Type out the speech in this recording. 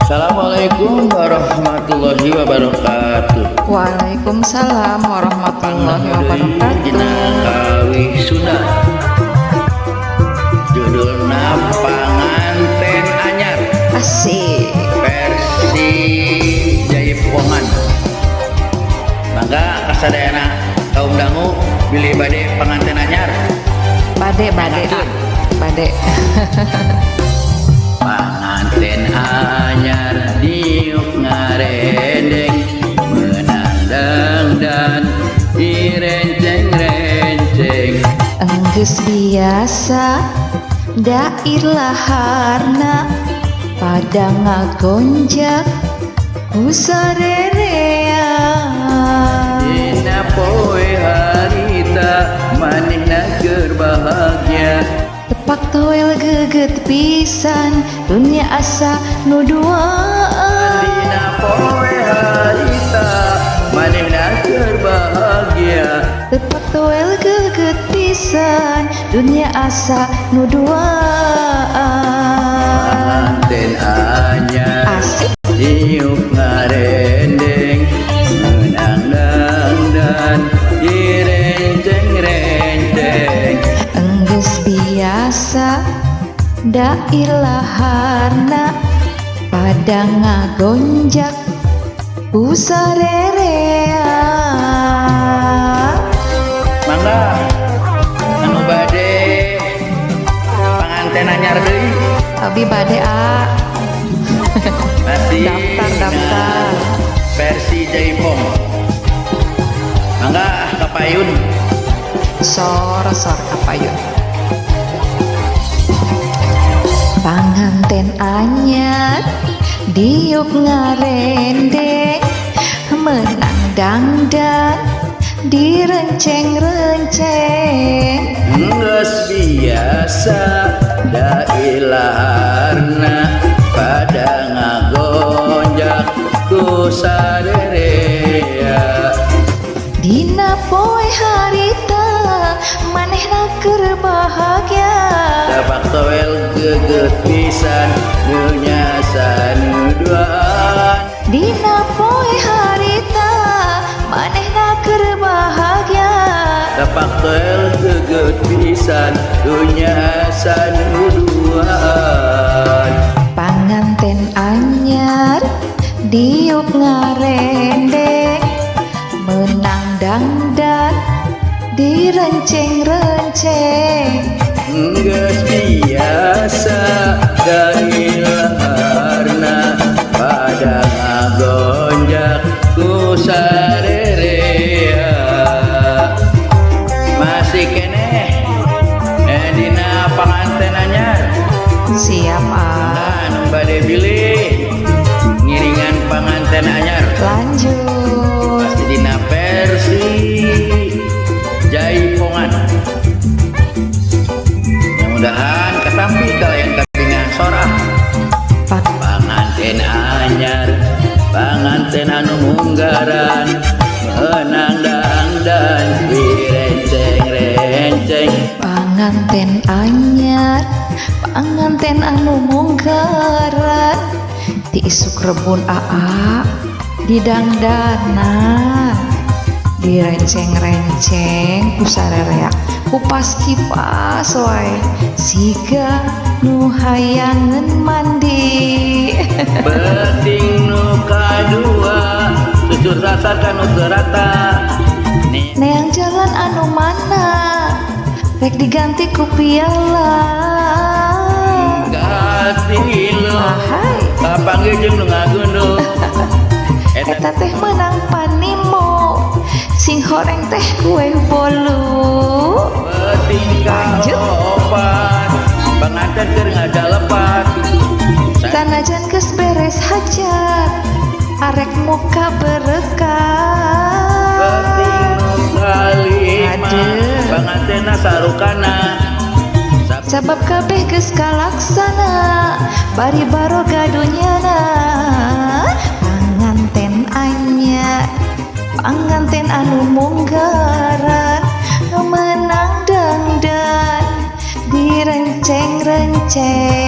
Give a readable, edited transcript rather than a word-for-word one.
Assalamualaikum warahmatullahi wabarakatuh. Waalaikumsalam warahmatullahi Deui dina wabarakatuh. Kawih Sunda. Judulna Panganten Anyar. Asik. Versi Jaipongan. Mangga kasadayana kaum dangu bilih bade panganten anyar. Bade, bade, ah. Bade. Panganten anyar diuk ngarendeng, meunang dangdan direnceng-renceng. Enggeus biasa dailaharna pada ngagonjak ku sarerea. Dina poe harita manehna keur bahagia. Tepak toel geget pisan, dunia asa nu duaan. Dina poe harita manehna keur bahagia. Tepak toel geget pisan, dunia asa nu duaan. Panganten anyar Asik. diuk ngarendeng, meunang dangdan direnceng-renceng. Enggeus biasa dailaharna pada ngagonjak ku sarerea. Mangga anu bade panganten anyar deui. Abi bade, ah. Masih Daftar, daftar. Versi Jaipong. Mangga kapayun. Sor sor kapayun. Panganten anyar diuk ngarendeng, meunang dangdan direnceng-renceng. Geus biasa dailaharna pada ngagonjak ku sarerea. Dina poe harita manehna keur bahagia. Tepak toel geget pisan, dunya sanuduan. Dina poe harita manehna keur bahagia. Tepak toel geget pisan, dunya sanuduan. Panganten anyar diuk ngarendeng, meunang dangdan direnceng-renceng. Geus biasa dailaharna pada ngagonjak ku sarerea. Masih keneh dina panganten anyar. Siap, ah. Anu bade bilih ngiringan panganten anyar. Lanjut. Pasti dina versi Jaipongan. Mudah-mudahan katampi kalian kabingan sorah. Pak. Panganten anyar, panganten anu munggaran, meunang dangdan direnceng-renceng. Panganten anyar, panganten anu munggaran, ti isuk rebun aa didangdanan, direnceng-renceng ku sarerea, kupas kipas wae siga nu hayangeun mandi. Peuting nu kadua susur sasar kanu teu rata. Neang jalan anu mana rek diganti ku piala. Katilu Ahai. Kapanggih jeung nu ngagundul eta. Eta teh meunang panimo, sing horeng teh kue bolu. Peuting Lanjut. Kaopat panganten keur ngajalepat. Sanajan geus beres hajat arek muka berkat. Peuting nu kalima Aduh. Pangantenna sarukana. Sabab kabeh geus kalaksana bari baroga dunyana. Panganten anyar, panganten anu munggaran, meunang dangdan direnceng-renceng.